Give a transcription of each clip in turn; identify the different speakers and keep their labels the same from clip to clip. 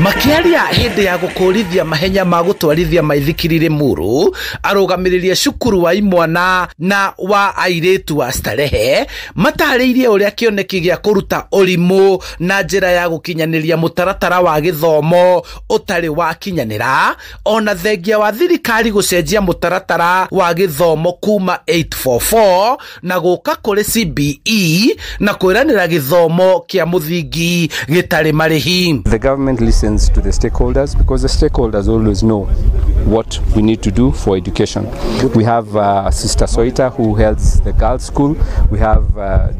Speaker 1: Makĩaria hĩndĩ ya gũkũrithia mahenya ma gũtwarithia maithikiri Limuru, arũgamĩrĩri cukuru wa imwana na wa airĩtu wa Starehe matarĩirie ũrĩa kĩoneki gĩa kũruta ũrimũ na njĩra ya gũkinyanĩria mũtaratara wa gĩthomo ũtarĩ wakinyanĩra, ona thengia wa thirikari gũcenjia mũtaratara wa gĩthomo kuma 844 na gũka kũrĩ CBE na kwĩranĩra gĩthomo kĩa mũthingi gĩtarĩ marĩhi.
Speaker 2: The government listens to the stakeholders because the stakeholders always know what we need to do for education. We have Sister Soita, who heads the girls' school. We have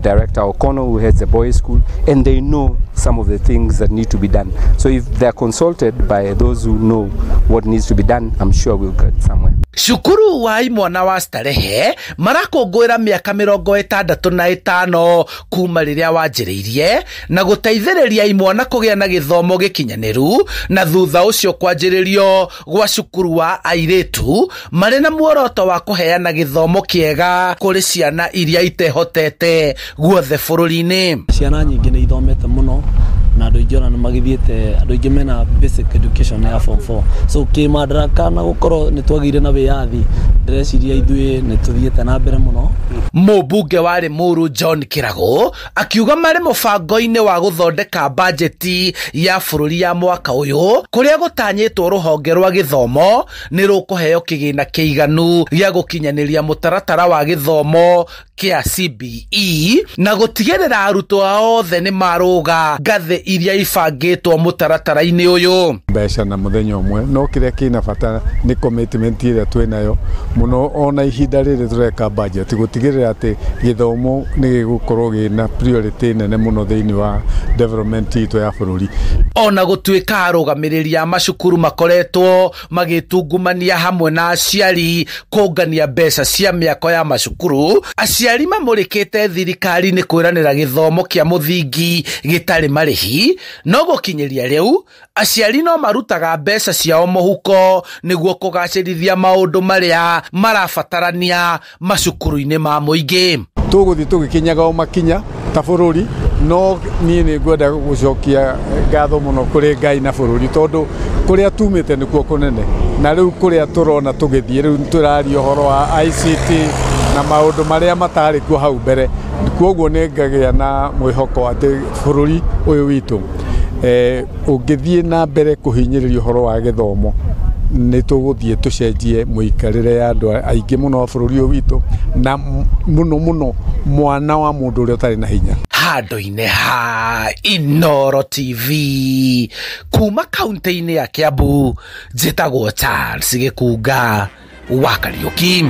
Speaker 2: Director O'Connor, who heads the boys' school, and they know some of the things that need to be done. So if they're consulted by those who know what needs to be done, I'm sure we'll get somewhere.
Speaker 1: Cukuru wa imwana wa Starehe marakũngũĩra mĩaka 65 kuma rĩrĩa wanjĩrĩirie na gũteithĩrĩria imwana kũgĩa na gĩthomo gĩkinyanĩru, na thutha ũcio kwanjĩrĩrio gwa cukuru wa airĩtu marĩ na muoroto wa kũheana gĩthomo kĩega kũrĩ ciana iria itehotete guothe bũrũri-inĩ.
Speaker 3: Ciana nyingĩ nĩ ithomete mũno na andũ aingĩ ona nĩ magĩthiĩte, andũ aingĩ mena basic education ya form 4, so kĩmadaraka na gũkorwo nĩ twagĩire na wĩyathi, ndĩreciria ithuĩ nĩ tũthiĩte na mbere mũno.
Speaker 1: Mũmbunge wa Limuru John Kĩragũ akiuga marĩ mũbango-inĩ wa gũthondeka bajeti ya bũrũri ya mwaka ũyũ, kũrĩa gũtanyĩtwo rũhonge rwa gĩthomo nĩ rũkũheo kĩgĩna kĩiganu gĩa gũkinyanĩria mũtaratara wa gĩthomo kĩa CBE na gũtigĩrĩra arutwo othe nĩ marũga ngathĩ iria ibangĩtwo mũtaratara-inĩ ũyũ.
Speaker 4: Mbeca na mũthenya ũmwe, no kĩrĩa kĩna bata nĩ commitment ĩrĩa twĩnayo mũno ona ihinda rĩrĩ tũreka budget, gũtigĩrĩra atĩ gĩthomo nĩ gĩgũkorwo gĩna priority nene mũno thĩinĩ wa development itũ ya bũrũri.
Speaker 1: Ona gũtuĩka arũgamĩrĩri a macukuru makoretwo magĩtungumania hamwe na aciari kũngania mbeca cia mĩako ya macukuru, aciari mamũrĩkĩte thirikari nĩ kwĩranĩra gĩthomo kĩa mũthingi gĩtarĩ marĩhi, no gũkinyĩria rĩu aciari no marutaga mbeca ciao mũhuko nĩguo kũgacĩrithia maũndũ marĩa marabatarania macukuru-inĩ ma mũingĩ.
Speaker 4: Tũgũthiĩ tũgĩkinyaga o makinya ta bũrũri, no niĩ nĩ ngwenda gũcokia ngatho mũno kũrĩ Ngai na bũrũri, tondũ kũrĩa tumĩte nĩkuo kũnene, na rĩu kũrĩa tũrona tũgĩthiĩ rĩu tũraria ũhoro wa ICT na maũndũ marĩa matarĩ kuo hau mbere. Kwoguo nĩ ngagĩa na mwĩhoko atĩ bũrũri ũyũ witũ ũngĩthiĩ na mbere kũhinyĩrĩria ũhoro wa gĩthomo, nĩ tũgũthiĩ tũcenjie mũikarĩre ya andũ aingĩ mũno wa bũrũri ũyũ witũ, na mũno mũno mwana wa mũndũ ũrĩa ũtarĩ na hinya.
Speaker 1: Handũ-inĩ ha Inooro TV kuma kaunti-inĩ ya Kiambu, njĩtagwo Charles Gĩkunga wa Kariũki.